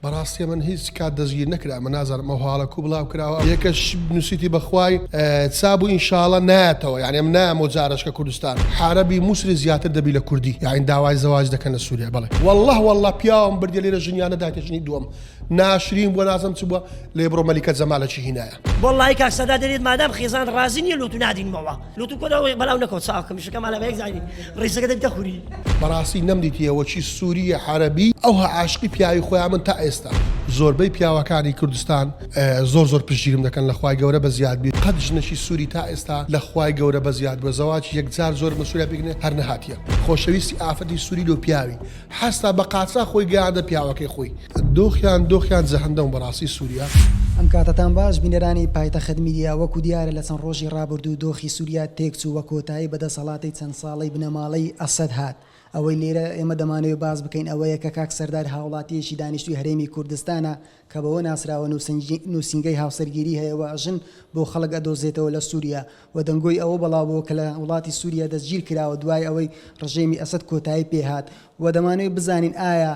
بەڕاستی من هیچ کات دەستگیر نەکرام من نازانم ئەو هەواڵە کو بڵاو کراوە یەکەش نوسیتی بەخوای چابوو ئینشاڵە نایەتەوە یانی ئەمن نایەمەوە جارەشکە کوردستان حارەبی موسری زیاتر دەبی لە کوردی یانی داوای زەواج دەکەن لە سوریا بەڵێ واللە واللە پیاوم بردیە لێرە ژنیانە دایتە ژنی دووەم ناشرین بووە نازم چ بووە لێ بڕۆ مەلیکە جەمالەکی هینایە. وەڵڵاهی کاک سەردار دەرێت مادام خێزان ڕازی نیە لۆتو نادینمەوە لۆتو کۆنەوە بەلاو نەکەوت چاوکەم شکەمانە بە یەک زانی ڕیزەکە دەبیتە خوری. بەڕاستی نەم دیتیە وەکی سوریە عەرەبی ئەوها عاشقی پیاوی خۆیان من تا ئێستا. زۆربەی پیاوەکانی کوردستان زۆر زۆر پشتگیرم دەکەن لە خوای گەورە بەزیاد بی قەت ژنەکی سوری تا ئێستا لە خوای گەورە بەزیاد بوە زەواجی یەکجار زۆرم لە سوریا پێکنێ هەر نەهاتیە خۆشەویستی ئافرەتی سوری لۆ پیاوی حەستا بە قاچاخ خۆی گەیاندە پیاوەکەی خۆی. دۆخیان دۆخیان جەهەندەم بەڕاستی سوریا. ئەم کاتەتان باش بینەرانی پایتەخت میدیا، وەکو دیارە لە چەند ڕۆژی ڕابردوو دۆخی سوریا تێکچوو و کۆتایی بە دەسەڵاتی چەند ساڵەی بنەماڵەی ئەسەد هات. ئەوەی لێرە ئێمە دەمانەوێت باس بکەین ئەوەیە کە کاک سەردار هاوڵاتییەکی دانیشتووی هەرێمی کوردستانە کە بەوە ناسراوە نووسینگەی هاوسەرگیری هەیە و ژن بۆ خەڵک ئەدۆزێتەوە لە سوریا و دەنگۆی ئەوە بڵاوبۆوە کە لە وڵاتی سوریا دەستگیرکراوە دوای ئەوەی ڕژێمی ئەسەد کۆتایی پێهات و دەمانەوێت بزانین ئایا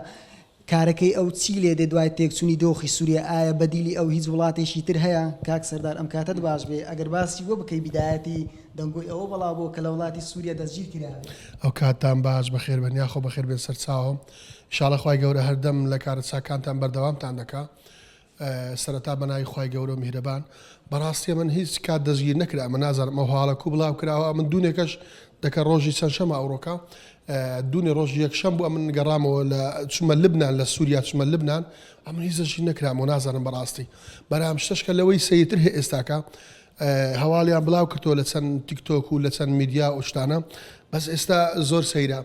کارەکەی ئەو چی لێ دێ دوای تێکچونی دۆخی سوریا ئایا بەدیلی ئەو هیچ وڵاتێکی تر هەیە؟ کاک سەردار ئەم کاتەت باش بێ ئەگەر باسی وە بکەی بیدایەتی دەنگۆی ئەوە بەڵاو بۆوە کە لە وڵاتی سوریا دەستگیر کرابێ. ئەو کاتتان باش بەخێر بێن یاخۆ بەخێر بێن سەرچاوم ئیشاڵا خوای گەورە هەردەم لە کارە چاکانتان بەردەوامتان دەکا سەرەتا بەناوی خوای گەورە و میهرەبان بەڕاستی ئەمن هیچ کات دەستگیر نەکرا ئەمە نازانم ئەو هەواڵە کو بڵاو کراوە ئەمن دوونێکەش دەکە ڕۆژی چەند شەمە ئەوڕۆکە دوونێ ڕۆژی یەکشەم بوو ئەمن گەڕامەوە لە چوومە لبنان لە سووریا چوومە لبنان ئەمن هیچ دەستگیر نەکرام و نازانم بەڕاستی بەرام شتەشکە لەوەی سەیرتر هەیە ئێستاکە هەواڵیان بڵاو کردەوە لە چەند تیکتۆک و لە چەند میدیا و شتانە بەس ئێستا زۆر سەیرە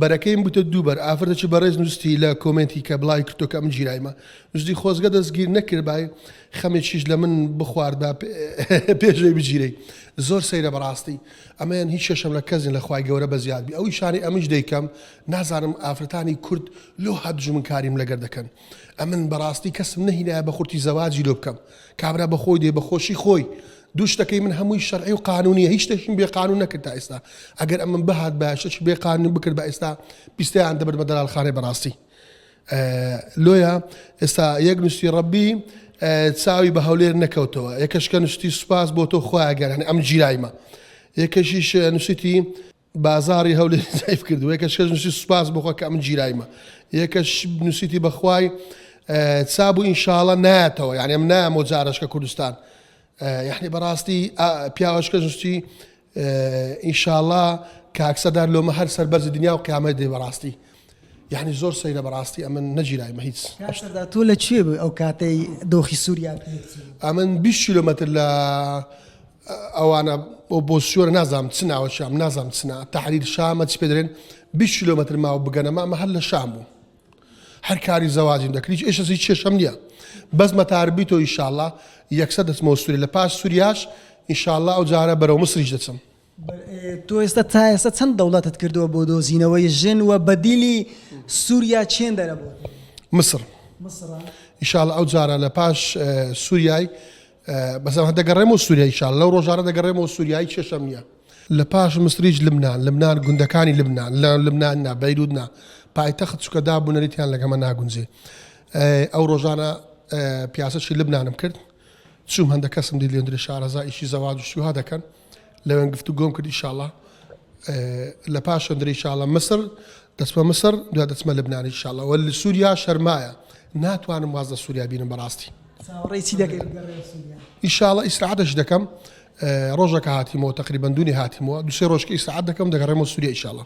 بەرەکەیم بوتە دوو بەر ئافرەتەکی بەڕێز نوستی لە کۆمێنتی کە بڵاوی کردەوە کە ئەمن گیرایمە نوستی خۆزگە دەستگیر نەکردبای خەمێکیش لە من بخواردبا پێش لەوەی بگیرێی زۆر سەیرە بەڕاستی ئەمەیان هیچ کێشەم لە کەس نیە لە خوای گەورە بەزیاد بی ئەو ئیشانەی ئەمنیش دەیکەم نازانم ئافرەتانی کورد لۆ هات دوژمنکاریم لەگەر دەکەن ئەمن بەڕاستی کەسم نەهینایە بە خورتی زەواجی لۆ بکەم کابرا بە خۆی دێ بە خۆشی خۆی دوو شتەکەی من هەمووی شەرعی و قانونیە هیچ شتێکیم بێ قانون نەکرد تا ئێستا ئەگەر ئەمن بهات بە شتێکی بێ قانون بکرد بە ئێستا پیستیان دەبرد بە دەلالخانەی بەڕاستی لۆیە ئێستا یەک نووسی ڕەبی چاوی بە هەولێر نەکەوتەوە یەکەشکە نووستی سوپاس بۆ تۆ خوایە گەر ئەم گیرایمە یەکەشیش نووسیتی بازاڕی هەولێری زەعیف کردووە یەکەش کەس نووسی سوپاس بۆ خوا کە ئەمن گیرایمە یەکەش نووسیتی بەخوای چابوو ئینشاڵە نایەتەوە یعنی ئەم نایەمەوە جارەشکە کوردستان یعنی بەڕاستی پیاوەشکە نووسی ئینشاڵا کاک سەدار لۆمە هەر سەربەرزی دنیا و قیامەت دێ بەڕاستی یعنی زۆر سەیرە بەڕاستی ئەمن نەگیرایمە هیچ. کاک سەردار تۆ لە کوێ بووی ئەو کاتەی دۆخی سووریا تێکچوو؟ ئەمن 20 کیلۆمەتر لە ئەوانە ئۆپۆزسیۆنە نازانم چ ناوە شام نازانم چ نا تەحریر شامە چ پێ دەرێن 20 کیلۆمەتر ماوە بگەنەما ئەمە هەر لە شام بوو هەر کاری زەواجیم دەکرد هیچ ئێشەسی کێشەم نییە بەس مەتاربی تۆ ئیشاڵا یەکسەر دەچمەوە سووریا لە پاش سووریاش ئینشاڵا ئەو جارە بەرەو مسریش دەچم. تۆ ئێستا تا ئێستا چەند دەوڵەتت کردووە بۆ دۆزینەوەی ژن و بەدیلی سووریا چێن دەرە بۆ مسر ئیشاڵا ئەو جارە لە پاش سووریای بەس ئەمە دەگەڕێمەوە سووریا ئیشاڵا لەو ڕۆژانە دەگەڕێمەوە سووریا هیچ کێشەم نییە لە پاش مسریش لبنان لبنان گوندەکانی لبنان لە لبنان نا بەیروت نا پایتەخت چونکە داب و نەریتیان لەگەمە ناگونجێ ئەو ڕۆژانە پیاسەشی لبنانم کرد چوم هەندە کەسم دی لێندرێ شارەزا ئیشی زەواج و شتیها دەکەن لەوێن گفتوگۆم کرد ئیشاڵا لە پاش هەندرێ ئیشاڵا مسر دەچمە مسر دوا دەچمە لبنان ئیشاڵا وە لە سووریا شەرمایە ناتوانم واز لە سووریا بینم بەڕاستی. چاوەڕێی چی دەکەی بگەڕێیەوە سووریا؟ ئیشاڵا ئیسراحەتەش دەکەم ڕۆژەکە هاتیمەوە تەقریبەن دوونێ هاتیمەوە دوو سێ ڕۆژکە ئیسراحەت دەکەم دەگەڕێمەوە سووریا ئیشاڵا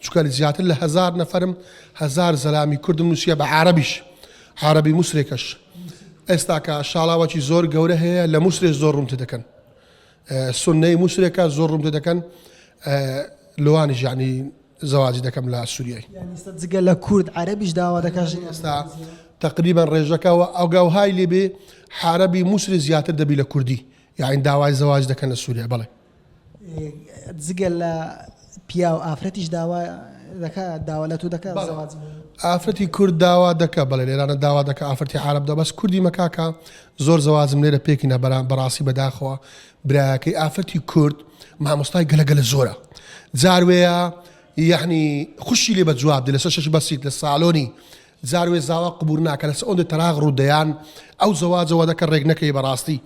چونکە زیاتر لە هەزار نەفەرم هەزار زەلامی کوردم نووسیە بە عارەبیش عارەبی موسرێکەش ئێستاکە شاڵاوەکی زۆر گەورە هەیە لە موسرێش زۆر ڕووم تێ دەکەن سوننەی موسرێکە زۆر ڕووم تێ دەکەن لۆوانیش یعنی زەواجی دەکەم لە سوریای. یانی ئێستا جگە لە کورد عەرەبیش داوا دەکا ژنیان ئێستا تەقریبەن ڕێژەکە وە ئەوگەوهای لێ بێ حارەبی موسری زیاتر دەبی لە کوردی یانی داوای زەواج دەکەن لە سوریا بەڵێ. جگە لە پیاو ئافرەتیش داوا دەکا داوا لە تۆ دەکا زەواج ئافرەتی کورد داوا دەکا بەڵێ لێرانە داوا دەکا ئافرەتی عارەب دا بەس کوردی مەکاکە زۆر زەواجم لێرە پێکینە بەرام بەڕاستی بەداخەوە برایەکەی ئافرەتی کورد مامۆستای گەلە گەلە زۆرە جار وێیە یەعنی خوشی لێ بە جواب دێ لەسەر شەش بەسیت لە سالۆنی. جار وێ زاوا قبور ناکە لەسەر ئەوەندە تەراغ ڕوودەیان ئەو زەواجە وەدەکە ڕێک نەکەی بەڕاستی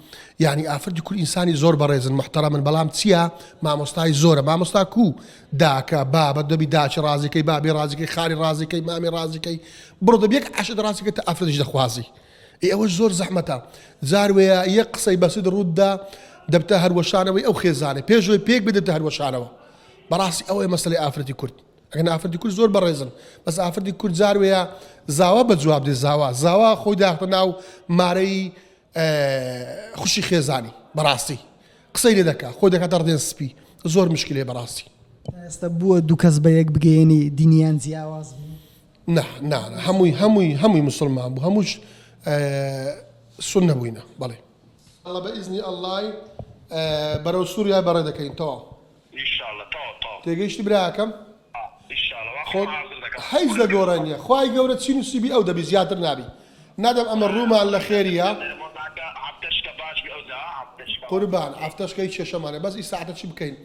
یانی ئافرەتی کورد ئینسانی زۆر بەڕێزن محتەرەمن بەڵام چیە مامۆستای زۆرە مامۆستا کو داکە بابە دەبی داکی ڕازیکەی بابی ڕازیکەی خالی ڕازیکەی مامی ڕازیکەی بڕۆ دەبی یەک عەشرەت ڕازیکەی تە ئافرەتیش دەخوازی ئێ ئەوەش زۆر زەحمەتە جار وەیە یەک قسەی بەسید ڕووت دا دەبتە هەروەشانەوەی ئەو خێزانەی پێش ئەوەی پێک بێت دەبتە هەروەشانەوە بەڕاستی ئەوەیە مەسەلەی ئافرەتی کورد ئەگەر ئافرەتی کورد زۆر بەڕێزن بەس ئافرەتی کورد جار وەیە زاوا بە جواب دێ زاوا زاوا خۆی داختە ناو مارەی خوشی خێزانی بەڕاستی قسەی لێ دەکا خۆی دەکاتە ڕدێن سپی زۆر مشکلەیە بەڕاستی. تا ئێستا بووە دوو کەس بە یەک بگەیەنی دینیان جیاواز بوو؟ نا نا نا هەمووی هەمووی هەمووی موسڵمان بوو هەمووش سوننە بووینە بەڵێ. اللە بە ئیزنی اللەی بەرەو سوریای بەڕێ دەکەین تەواو. ئیشاڵلە تەواو تەواو. تێگەیشتی براکەم؟ ئیشاڵلە وا خۆت خۆم حازر دەکەم. هیچ لە گۆڕێ نیە خوای گەورە چی نوسیبی ئەو دەبی زیاتر نابی نادەم ئەمە ڕوومان لە خێریە. قوربان هەفتەشکە هیچ کێشەمان نیە بەس ئی ساعەتە چی بکەین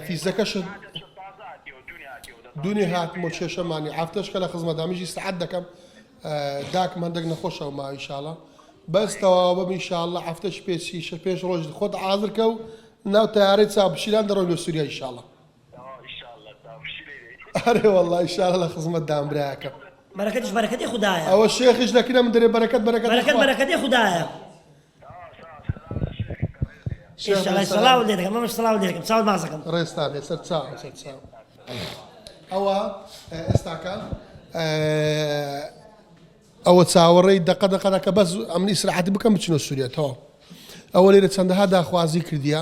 فیزەکەشت دونێ هاتمەوە کێشەمان نیە هەفتەشکە لە خزمەتدا منیش ئی ساعەت دەکەم داکم هەندێک نەخۆشە و ماوە ئیشاڵا بەس تەواو بم ئیشاڵا هەفتەش پێچی پێش ڕۆژ خۆت حازر کە و ناو تەیارەی چاو پشیلان دەڕۆین لۆ سوریا ئیشاڵا. ئەرێ وەڵا ئیشاڵا لە خزمەت دام براکەم. بەرەکەتیش بەرەکەتی خودایە. ئەوە شێخیش لە کنە من دەرێ بەرەکەت بەرەکەتی بەرەکەت خوا. بەرەکەتی خودایە. شێخ ئیشاڵا بێ سەلام. سڵاوت لێ دەکەم منش سڵاوت لێ دەکەم چاوت ماچ دەکەم. ڕێزتان هەیە سەر چاو سەر چاو. ئەوە ئێستاکە ئەوە چاوەڕێی دەقە دەقە دەکە بەس ئەمن ئیسراحەتی بکەم بچینەوە سووریا تەواو ئەوە لێرە چەندەها داخوازی کردیە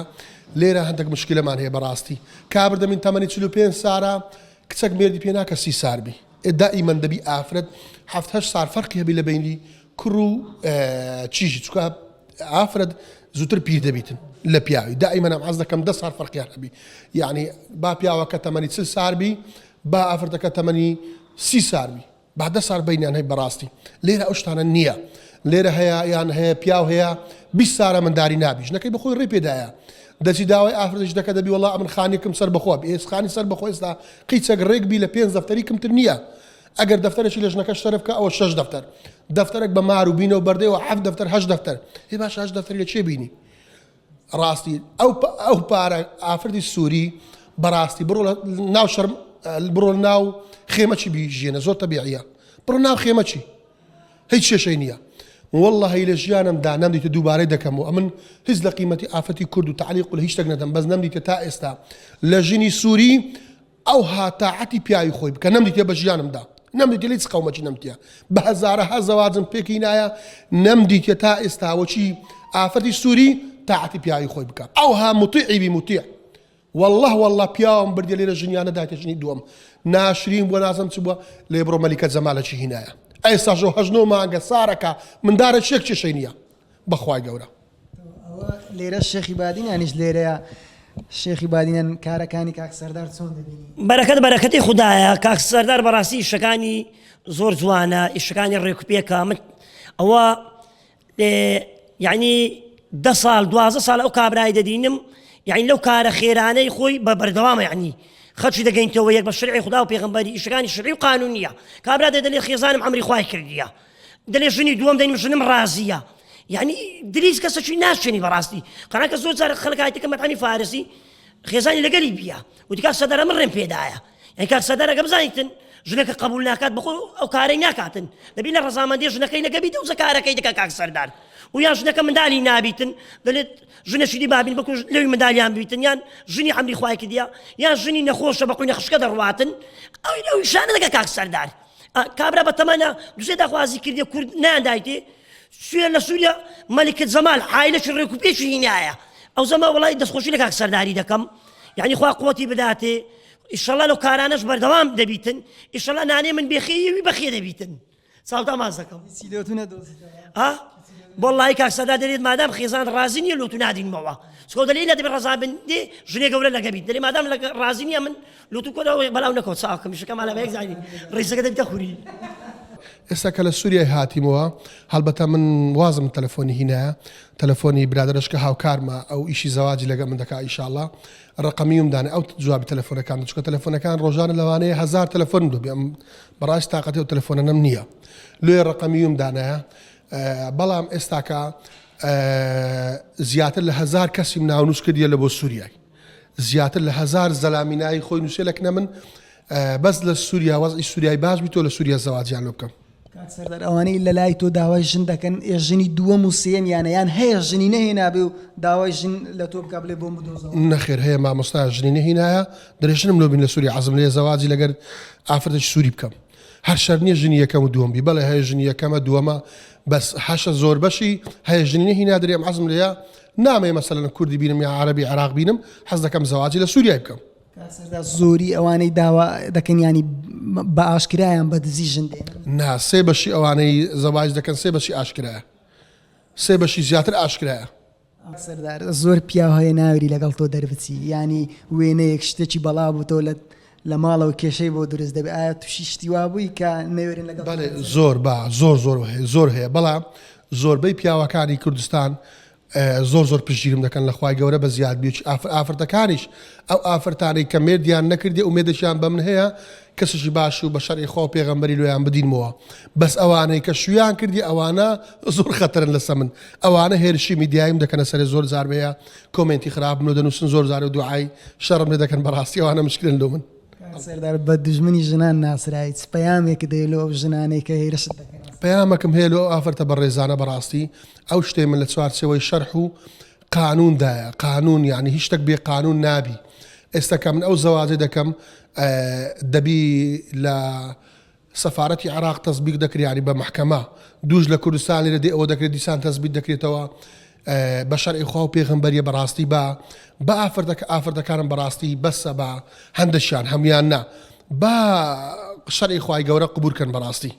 لێرە هەندێک مشکلەمان هەیە بەڕاستی کابر دەمین تەمەنی 45 سارە کچەک مێردی پێ ناکە سی سار بی دائیمەن دەبی ئافرەت هەفت هەشت سار فەرقی هەبی لە بینی کوڕ و چیژی چکە ئافرەت زووتر پیر دەبیتن لە پیاوی دائیمەن ئەم حەز دەکەم دە سار فەرقیان هەبی یعنی با پیاوەکە تەمەنی 40 سار بی با ئافرەتەکە تەمەنی سی سار بی با دە سار بەینیان هەی بەڕاستی لێرە ئەو شتانە نییە لێرە هەیە یان هەیە پیاو هەیە 20 سارە منداری نابی ژنەکەی بەخۆی ڕێ پێدایە دەچی داوای ئافرەتیش دەکە دەبی وەڵا ئەمن خانیەکم سەر بەخۆ بێ ئێس خانی سەر بەخۆ ئێستا قیچەک ڕێک بی لە پێنج دەفتەری کمتر نییە ئەگەر دەفتەرێکی لە ژنەکەش سەرف کە ئەوە شەش دەفتەر دەفتەرێک بە مار و بینە و بەردەیەوە حەفت دەفتەر هەشت دەفتەر هی باشە هەشت دەفتەری لە کێ بینی ڕاستی ئەو ئەو پارە ئافرەتی سووری بەڕاستی بڕۆ ناو شەرم بڕۆ ناو خێمەچی بیژێنە زۆر تەبیعیە بڕۆ ناو خێمەچی هیچ کێشەی نییە واللهی لە ژیانمدا نەمدیتە دووبارەی دەکەم و ئەمن هیچ لە قیمەتی ئافرەتی کورد و تەعلیق و لە هیچ شتێک نەدەم بەس نەمدیتە تا ئێستا لە ژنی سووری ئەوها تاعەتی پیاوی خۆی بکە نەمدیتیە بە ژیانمدا نەمدیتیە لە هیچ قەومەکی نەمتیە بە هەزارەها زەواجم پێکهینایە نەمدیتیە تا ئێستا وەکی ئافرەتی سوری تاعەتی پیاوی خۆی بکە ئەوها مطیعی بی مطیع واللە واللە پیاوم بردیە لێرە ژنیانە دایتە ژنی دووەم ناشرین بووە نازم چ بووە لێ بڕۆ مەلیکە جەمالەکی هینایە ئێستاش هەشت نۆ مانگە سارەکە مندارە چێک کێشەی نییە بەخوای گەورە. ئەوە لێرە شێخی بادینانیش لێرەیە شێخی بادینان کارەکانی کاک سەردار چۆن دەبینی؟ بەرەکەت بەرەکەتی خودایە کاک سەردار بەڕاستی ئیشەکانی زۆر جوانە ئیشەکانی ڕێکوپێکە من ئەوە یعنی دە ساڵ دوازە ساڵ ئەو کابرای دەدینم یعنی لەو کارە خێرانەی خۆی بە بەردەوامە یعنی خەڵکی دەگەینتەوە یەک بە شرعی خدا و پێغەمبەری ئیشەکانی شرعی و قانونیە کابرا دەدەلێ خێزانم ئەمری خوای کردیە دەلێ ژنی دووەم دەینم ژنم ڕازیە یعنی دریس کەسەکی ناشێنی بەڕاستی قەناکە زۆر جار خەڵکایتەکە مەتعەمی فارسی خێزانی لەگەلی بیە وتی کاک سەدارە من ڕێم پێدایە یعنی کاک سەدارە گە بزانیتن ژنەکە قبول ناکات بەخۆ ئەو کارەی ناکاتن دەبی لە ڕەزامەندی ژنەکەی لەگە بیت و کارەکەی دەکا کاک سەردار و یان ژنەکە مندالی نابیتن دەلێت ژنەشی دی بابین بکوژ لەوی مندالیان بیتن یان ژنی عەمری خوای کردیە یان ژنی نەخۆشە بە قوینە خشکە دەڕواتن ئەو ئەو شانە دەکا کاک سەردار کابرا بەتەمەنە دوسێ داخوازی کردیە کورد نادایتێ سوێ لە سووریا مەلیکە جەمال عایلەکی ڕێک و پێکی هینایە ئەو زەمە وڵی دەستخۆشی لە کاک سەرداری دەکەم یعنی خوا قوتی بداتێ ئیشەڵا لەو کارانەش بەردەوام دەبیتن ئیشەڵا نانێ من بێخێوی بەخێ دەبیتن چاوتا ماچ دەکەم هیچی لۆ تو نەدۆزیتەوە ها وەڵڵاهی کاک سەردار دەلێت مادام خێزان ڕازی نییە لۆ تو نادینمەوە چکۆ دەلێ لە دەبێت ڕەزا بن دێ ژنێ گەورە لەگە بیت دەلێ مادام لەگە ڕازی نییە من لۆ تو کۆدا بەلاو نەکەوت چاکم شکەمان لە بەیەک زانی ڕیزەکە دەبیتە خوری. ئێستا کە لە سوریای هاتیمەوە هەڵبەتە من وازم تەلەفۆنی هینایە تەلەفۆنی برادەرەش کە هاوکارمە ئەو ئیشی زەواجی لەگەڵ من دەکا ئیشاڵا ڕەقەمیوم دانێ ئەو جوابی تەلەفۆنەکان چونکە تەلەفۆنەکان ڕۆژانە لەوانەیە هەزار تەلەفۆنم لۆ بێ ئەم بەڕاست تاقەتی ئەو تەلەفۆنەنەم نییە لۆیە ڕەقەمیوم دانایە بەڵام ئێستاکە زیاتر لە هەزار کەسیم ناونووس کردیە لە بۆ سووریای زیاتر لە هەزار زەلامی ناوی خۆی نووسێ لە کنە من بەس لە سووریا وەزعی سووریای باش بیتۆ لە سووریا زەواجیان لۆ بکەم. کاک سەردار ئەوانەی لە لای تۆ داوای ژن دەکەن ئێ ژنی دووەم و سێیەمیانە یان هەیە ژنی نەهێنابێ و داوای ژن لە تۆ بکا بڵێ بۆم بدۆزەوە؟ نەخێر هەیە مامۆستا ژنی نەهینایە دەرێ ژنم لۆ بین لە سووریا عەزم لێ زەواجی لەگەر ئافرەتێکی سووری بکەم هەر شەرت نیە ژنی یەکەم و دووەم بی بەڵێ هەیە ژنی یەکەمە دووەمە بەس هەشە زۆربەشی هەیە ژنی نەهینا دەرێ ئەم عەزم لێیە نامەوێ مەسەلەن کوردی بینم یا عەرەبی عێراق بینم حەز دەکەم زەواجی لە سووریای بکەم. کاک سەردار زۆری ئەوانەی داوا دەکەن یانی بە ئاشکرا یان بە دزی ژن دێنن؟ نا سێ بەشی ئەوانەی زەواج دەکەن سێ بەشی ئاشکرایە سێ بەشی زیاتر ئاشکرایە. کاک سەردار زۆر پیاو هەیە ناوێری لەگەڵ تۆ دەربچی یانی وێنەیەک شتێکی بەڵا بوو تۆ لە لە ماڵەوە کێشەی بۆ دروست دەبێ ئایا توشی شتی وا بووی کە نەوێرن لەگەڵ تۆ بەڵێ دەربچن؟ زۆر با زۆر زۆر هەیە زۆر هەیە بەڵام زۆربەی پیاوەکانی کوردستان زۆر زۆر پشتگیرم دەکەن لە خوای گەورە بە زیاد بیوچ ئافر ئافرەتەکانیش ئەو ئافرەتانەی کە مێردیان نەکردی ئومێدێکیان بە من هەیە کەسێکی باش و بە شەرعی خوا و پێغەمبەری لۆیان بدینمەوە بەس ئەوانەی کە شویان کردی ئەوانە زۆر خەتەرن لەسە من ئەوانە هێرشی میدیاییم دەکەنە سەرێ زۆر جار هەیە کۆمێنتی خراپم لۆ دەنووسن زۆر جار و دوعای شەڕم لێ دەکەن بەڕاستی ئەوانە مشکلن لۆ من. کاک سەردار بە دوژمنی ژنان ناسرای چ پەیامێکت هەیە لۆ ئەو ژنانەی کە هێرشت دەکەنە سەر؟ پەیامەکم هەیە لۆ ئەو ئافرەتە بەڕێزانە بەڕاستی ئەو شتەی من لە چوارچێوەی شەرح و قانون دایە قانون یعنی هیچ شتێک بێ قانون نابی ئێستا کە من ئەو زەواجە دەکەم دەبی لە سەفارەتی عێراق تەسبیق دەکرێت یعنی بە مەحکەمە دووش لە کوردستان لێرە دێ ئەوە دەکرێت دیسان تەسبیت دەکرێتەوە بە شەرعی خوا و پێغەمبەریە بەڕاستی بە بە ئافرەتەکە ئافرەتەکانم بەڕاستی بەسە بە هەندەشیان هەمویان نا با شەرعی خوای گەورە قبول کەن بەڕاستی.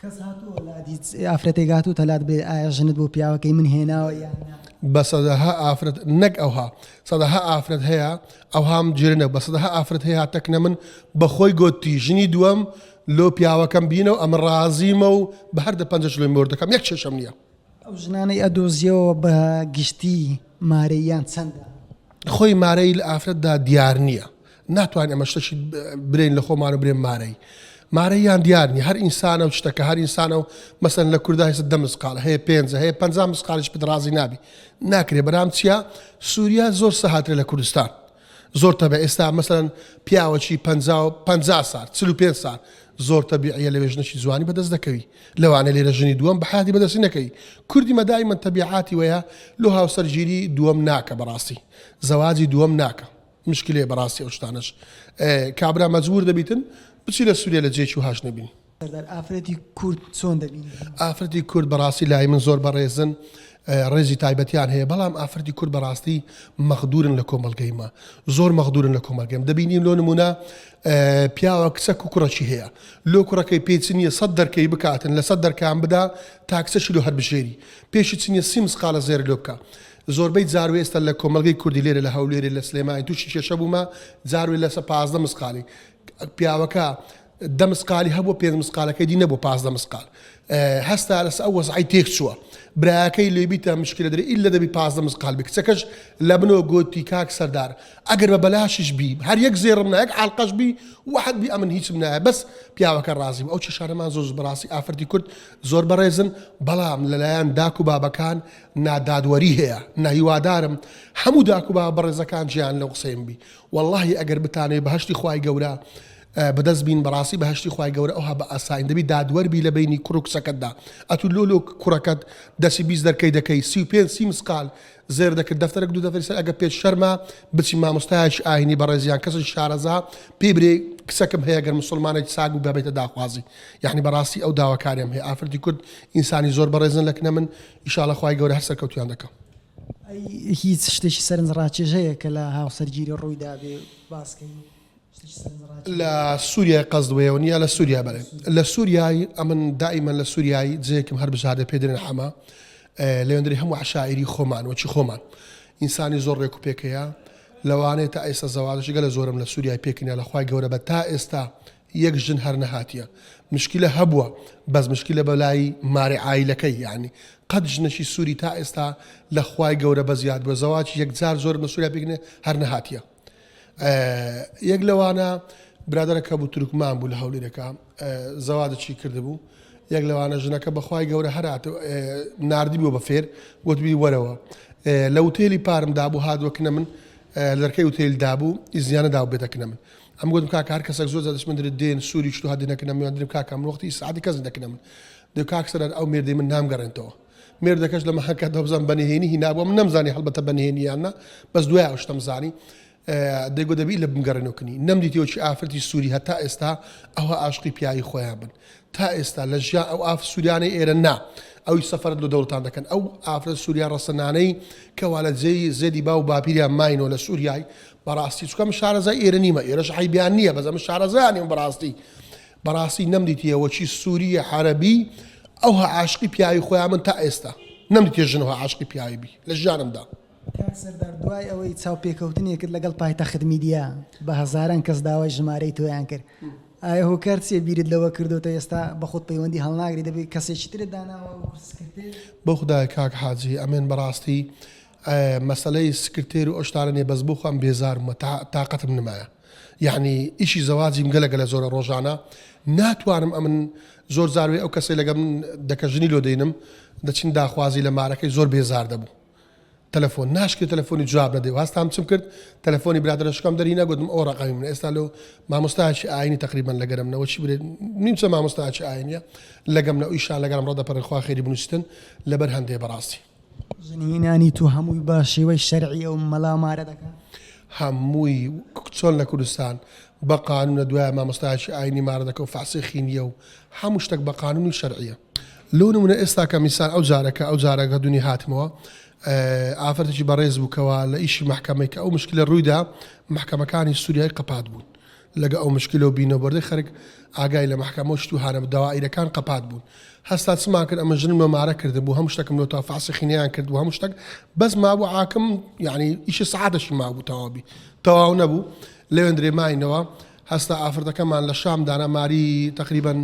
کەس هاتووە لادیت ئافرەتێک هاتووتە لات بڵێ ئایا ژنت بۆ پیاوەکەی من هێناوە یان نا؟ بە سەدەها ئافرەت نەک ئەوها سەدەها ئافرەت هەیە ئەوهام جێرە نەک بە سەدەها ئافرەت هەیە هاتەکنە من بە خۆی گۆتی ژنی دووەم لۆ پیاوەکەم بینە و ئەمن ڕازیمە و بە هەر دە پەنجەش لۆی مۆر دەکەم یەک کێشەم نییە. ئەو ژنانەی ئەدۆزیەوە بە گشتی مارەییان چەندە؟ خۆی مارەیی لە ئافرەتدا دیار نییە ناتوانین ئەمە شتەکی برێین لە خۆمان و برێن مارەی مارەیان دیار نیە هەر ئینسانە و شتەکە هەر ئینسانە و مەسەن لە کووردا هێستا دە مسقال هەیە پێنج هەیە 50 مسقالیش پت ڕازی نابی ناکرێ بەرام چیا سووریا زۆر سەهاترە لە کوردستان زۆر تەبە ئێستا مەسەن پیاوەکی 50 سال 45 سال زۆر تەبیعیە لەوێ ژنەکی جوانی بەدەست دەکەوی لەوانە لێرە ژنی دووەم بە حیاتی بەدەستی نەکەی کوردی مەدای من تەبیعاتی وەیە لۆ هاوسەرگیری دووەم ناکە بەڕاستی زەواجی دووەم ناکە مشکلەیە بەڕاستی ئەو شتانەش کابرا مەجبور دەبیتن بچی لە سوریە لە جێکی وهاش نەبین. سەردار ئافرەتی کورد چۆن دەبینی؟ ئافرەتی کورد بەڕاستی لای من زۆر بەڕێزن ڕێزی تایبەتیان هەیە بەڵام ئافرەتی کورد بەڕاستی مەغدورن لە کۆمەڵگەی ما زۆر مەغدورن لە کۆمەڵگەم دەبینیم لۆ نمونە پیاوە کچەک و کوڕەکی هەیە لۆ کوڕەکەی پێی چ نییە سەد دەرکەی بکاتن لە سەد دەرکان بدا تا کچەکی لۆ هەربژێری پێشی چ نییە سی مسقالە زێر لۆ بکا زۆربەی جاروێ ئێستا لە کۆمەڵگەی کوردی لێرە لە هەولێرێ لە سلێمانی تووشی کێشە بوومە جاروێ لەسە 15 مسقالی پیاوەکە دە مسقالی هەبوو پێنج مسقالەکەی دی نەبوو 15 مسقال هەستا لەسە ئەو وەزعی تێک چووە برایەکەی لێبیتە مشکلە دەرێ ئیلا دەبی 15 مسقال بی کچەکەش لە منەوە گۆتی کاک سەردار ئەگەر بە بەلاشیش بی هەر یەک زێڕم نا یەک عالقەش بی وەحد بی ئەمن هیچم نایە بەس پیاوەکە ڕازی بوو ئەو کێشانەمان زۆر بەڕاستی ئافرەتی کورد زۆر بەڕێزن بەڵام لەلایەن داک و بابەکان نادادوەری هەیە نا هیوادارم هەموو داک و بابە بەڕێزەکان جێیان لەو قسەیم بی وەڵاهی ئەگەر بتانەوێ بەهەشتی خوای گەورە بەدەست بین بەڕاستی بەهەشتی خوای گەورە ئەوها بە ئاسانی دەبی دادوەر بی لە بەینی کوڕ و کچەکەتدا ئەتوو لۆ لۆ کوڕەکەت دەسی 20 دەرکەی دەکەی 35 سی مسقال زێر دەکرد دەفتەرێک دوو دەفتەری سەر ئەگەر پێت شەرمە بچی مامۆستایەکی ئاینی بەڕێز یان کەسێکی شارەزا پێی برێ کچەکم هەیە گەر مسوڵمانێکی چاک بوو بابێتە داخوازی یەعنی بەڕاستی ئەو داواکاریەم هەیە ئافرەتی کورد ئینسانی زۆر بەڕێزن لە کنە من ئیشاڵە خوای گەورە هەر سەرکەوتویان دەکا. ئەی هیچ شتێکی سەرنجڕاکێش هەیە کە لە هاوسەرگیری ڕووی دابێ باس کەی؟ لە سوریای قەزد وەیەوە نیە لە سوریا بەرێ لە سوریای ئەمن دائیمەن لە سوریای جێکم هەر بژاردە پێ دەرێن حەمە لەوێندرێ هەموو عەشایری خۆمان وەکی خۆمان ئینسانی زۆر ڕێک و پێکەیە لەوانەیە تا ئێستا زەواجەکی گەلە زۆرم لە سوریای پێکنە لە خوای گەورە بە تا ئێستا. یەک ژن هەر نەهاتیە مشکیلە هەبووە بەس مشکیلە بەلای مارێ عایلەکەی یانی قەت ژنەکی سوری تا ئێستا لە خوای گەورە بەزیاد بوە زەواجی یەکجار زۆرم لە سوریا پێکنێ هەر نەهاتیە یەک لەوانە برادەرەک هەبوو تورکمان بوو لە هەولێرەکە زەواجەکی کردبوو یەک لەوانە ژنەکە بەخوای گەورە هەرات ناردی بووە بە فێر گوتبی وەرەوە لە وتێلی پارم دابوو هاتووە کنە من لەرکەی وتێل دابوو ئیزیانە داو بێتە کنە من ئەم گوتم کاکە هەر کەسێک زۆر دەچمە درێ دێن سووری شتو هەدی نەکنە من درم کاکە من وەختی سعادی کەس دەکنە من دێ کاک سەرەر ئەو مێردەی من نامگەڕێنتەوە مێردەکەش لە مەحەکە دەبزان بە نهێنی هینابوو من نەمزانی هەڵبەتە بە نهێنی یان نا بەس دوای ئەو شتەم زانی دەیگۆ دەبی لە بمگەڕێنەوە کنی نەمدیتەوە چی ئافرەتی سووری هەتا ئێستا ئەوە ئاشقی پیاوی خۆیان بن تا ئێستا لە ژیان ئەو ئاف سووریانەی ئێرە نا ئەوی سەفەرت لە دەوڵەتان دەکەن ئەو ئافرەت سووریا ڕەسەنانەی کەوا لە جێی زێدی باو باپیریان ماینەوە لە سووریای بەڕاستی چونکە من شارەزای ئێرە نیمە ئێرەش عەیبیان نییە بەس ئەمن شارەزا نیم بەڕاستی بەڕاستی نەمدیتیە وەکی سووریە عەرەبی ئەوها عاشقی پیاوی خۆیان من تا ئێستا نەمدیتیە ژن ئەوها عاشقی پیاوی بی لە ژیانمدا. کاک سەردار دوای ئەوەی چاوپێکەوتنێکت لەگەڵ پایتەخت میدیا بە هەزاران کەس داوای ژمارەی تۆیان کرد ئایا هۆکار چیە بیرت لەوە کردۆتە ئێستا بەخۆت پەیوەندی هەڵناگری دەبێ کەسێکی ترت داناوە وەکو سکرتێر؟ بۆ خودایە کاک حاجی ئەمن بەڕاستی مەسەلەی سکرتێر و ئەو شتانە نیە بەس بۆ خۆم بێزار بوومە تاقەتم نمایە یەعنی ئیشی زەواجیم گەلە گەلە زۆرە ڕۆژانە ناتوانم ئەمن زۆر جار وێ ئەو کەسەی لەگەم دەکە ژنی لۆ دەینم دەچین داخوازی لە مارەکەی زۆر بێزار دەبوو تەلەفۆن ناشکرێ تەلەفۆنی جواب نەدەی هەستام چم کرد تەلەفۆنی برادەرەشکەم دەرهینا گوتم ئەو ڕەقەمی منە ئێستا لۆ مامۆستایەکی ئاینی تقریبا لەگەرم نەوە چی برێ نیمچە مامۆستایەکی ئاینیە لەگەم نە ئیشان لەگەرم ڕەدەپەڕێ خوا خێری بنووسیتن لەبەر هەندێ بەڕاستی. ژن هینانی تو هەمووی بە شێوەی شەرعی ئەو مەلا مارە دەکا؟ هەمووی چۆن لە کوردستان بە قانونە دوایە مامۆستایەکی ئاینی مارە دەکە و فەحسی خینیە و هەموو شتەک بە قانونی شەرعیە لۆ نمونە ئێستا کە میسال ئەو جارە کە ئەو جارە کە دونی هاتمەوە ئافرەتێکی بەڕێز بوو کەوا لە ئیشی مەحکەمەی کە ئەو مشکلە ڕوویدا مەحکەمەکانی سوریای قەپات بوون لەگە ئەو مشکلە و بینە بۆردەی خەرک ئاگای لە مەحکەمە و شت و هانە بوو دەوائیرەکان قەپات بوون هەستا چمان کرد ئەمن ژنم لۆ مارە کردبوو هەموو شتەکم لۆ تا فەحسی خینیان کرد و هەموو شتەک بەس مابوو عاکم یعنی ئیشی سەعاتەشی مابوو تەواو بی تەواو نەبوو لەوێندرێ ماینەوە هەستا ئافرەتەکەمان لە شام دانا ماری تەقریبەن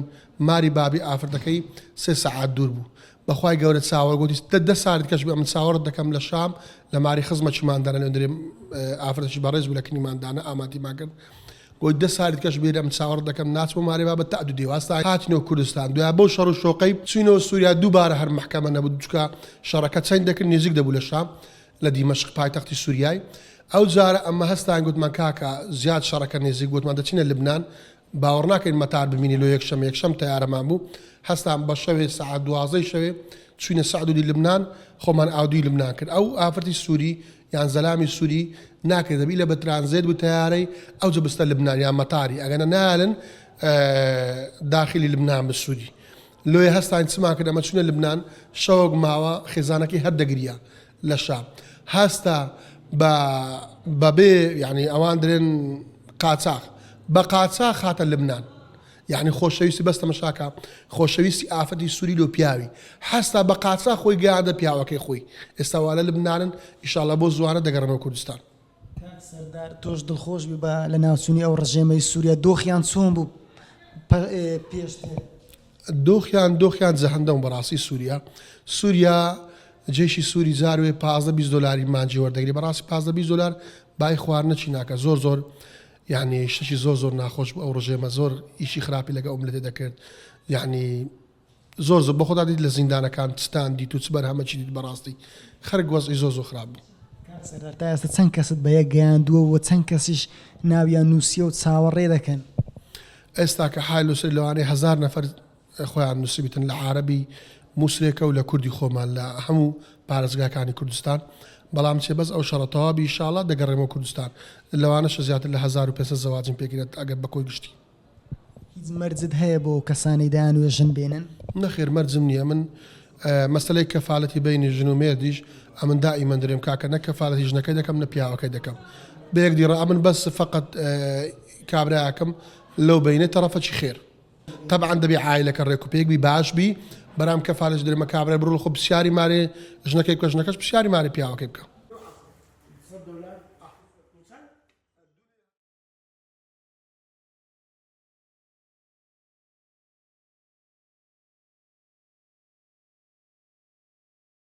ماری بابی ئافرەتەکەی سێ سەعات دوور بوو بەخوای گەورە چاوەڕ گۆتی دە ساعت کەش بێ ئەمن چاوەڕت دەکەم لە شام لە ماری خزمەکیمان دانا لەوێندرێ ئافرەتێکی بەڕێز بوو لە کنیمان دانا ئامادیمان کرد گۆی دە ساعت کەش بێ ئەمن چاوەڕت دەکەم ناچمە ماری بابە تا دوو دێ هەستا هاتینەوە کوردستان دوای بەو شەڕ و شۆقەی چوینەوە سووریا دووبارە هەر مەحکەمە نەبوو چونکە شەڕەکە چەند دەکرد نزیک دەبوو لە شام لە دیمەشق پایتەختی سووریای ئەو جارە ئەمە هەستاین گوتمان کاکە زیاد شەڕەکە نزیک گوتمان دەچینە لبنان باوەڕ ناکەین مەتار ببینی لۆ یەکشەمە یەکشەم تەیارەمان بوو هەستان بە شەوێ سەعات دوازدەی شەوێ چوینە سەعدودی لبنان خۆمان ئاودوی لبنان کرد ئەو ئافرەتی سووری یان زەلامی سووری ناکرێت دەبی لە بە ترانزێت بوو تەیارەی ئەوجە بستە لبنان یان مەتاری ئەگەنە نالن داخلی لبنان بە سووری لۆیە هەستاین چمان کرد ئەمە چونە لبنان شەوەک ماوە خێزانەکەی هەر دەگریا لە شام هەستا بە بەبێ یعنی ئەوان درێن قاچاخ بە قاچاخ هاتە لبنان یعنی خۆشەویستی بەس تەمەشاکە خۆشەویستی ئافرەتی سووری لۆ پیاوی هەستا بە قاچاخ خۆی گەیاندە پیاوەکەی خۆی ئێستا والە لبنانن ئیشاڵڵا بۆ زووانە دەگەڕێنەوە کوردستان. کاک سەردار تۆش دڵخۆش بووی بە لەناوچوونی ئەو ڕژێمەی سووریا دۆخیان چۆن بوو پێشتر؟ دۆخیان دۆخیان جەهەندەم بەڕاستی سووریا سووریا جێشی سووری جاروێ 15 20 دلاری مانجی وەردەگری بەڕاستی 15 20 دلار بای خواردنەچی ناکە زۆر زۆر یعنی شتێکی زۆر زۆر ناخۆش بوو ئەو ڕژێمە زۆر ئیشی خراپی لەگە ئەو ملەتێ دەکرد یعنی زۆر زۆر بەخۆتا دیت لە زیندانەکان چتان دیت و چ بەرهەمەکی دیت بەڕاستی خەرک وەزعی زۆر زۆر خراپ بوو. کاک سەردار تا ئێستا چەند کەست بە یەک گەیاندووە و چەند کەسیش ناویان نووسیە و چاوەڕێ دەکەن؟ ئێستا کە حال نووسری لەوانەیە هەزار نەفەر خۆیان نووسیبیتن لە عارەبی موسرێکە و لە کوردی خۆمان لە هەموو پارێزگاکانی کوردستان بەڵام چێ بەس ئەو شەڕە تەواو بی ئیشاڵا دەگەڕێمەوە کوردستان لەوانەشە زیاتر لە 1500 زەواجم پێکرێت ئەگەر بە کۆی گشتی. هیچ مەرجت هەیە بۆ کەسانەی دەیانوێ ژن بێنن؟ نەخێر مەرجم نیە من مەسەلەی کەفالەتی بەینی ژن و مێردیش ئەمن دائیمەن درێم کاکە نە کەفالەتی ژنەکەی دەکەم نە پیاوەکەی دەکەم بە یەک دیڕە ئەمن بەس فەقەت کابرایەکم لەو بەینە تەڕەفەکی خێر تەبعەن دەبێ عایلەکە ڕێک و پێک بی باش بی بەرام کەفالەتی درێمە کابرای بڕۆ خۆ پرسیاری مارێ ژنەکەی بکە ژنەکەش پرسیاری مارێ پیاوەکەی بکە.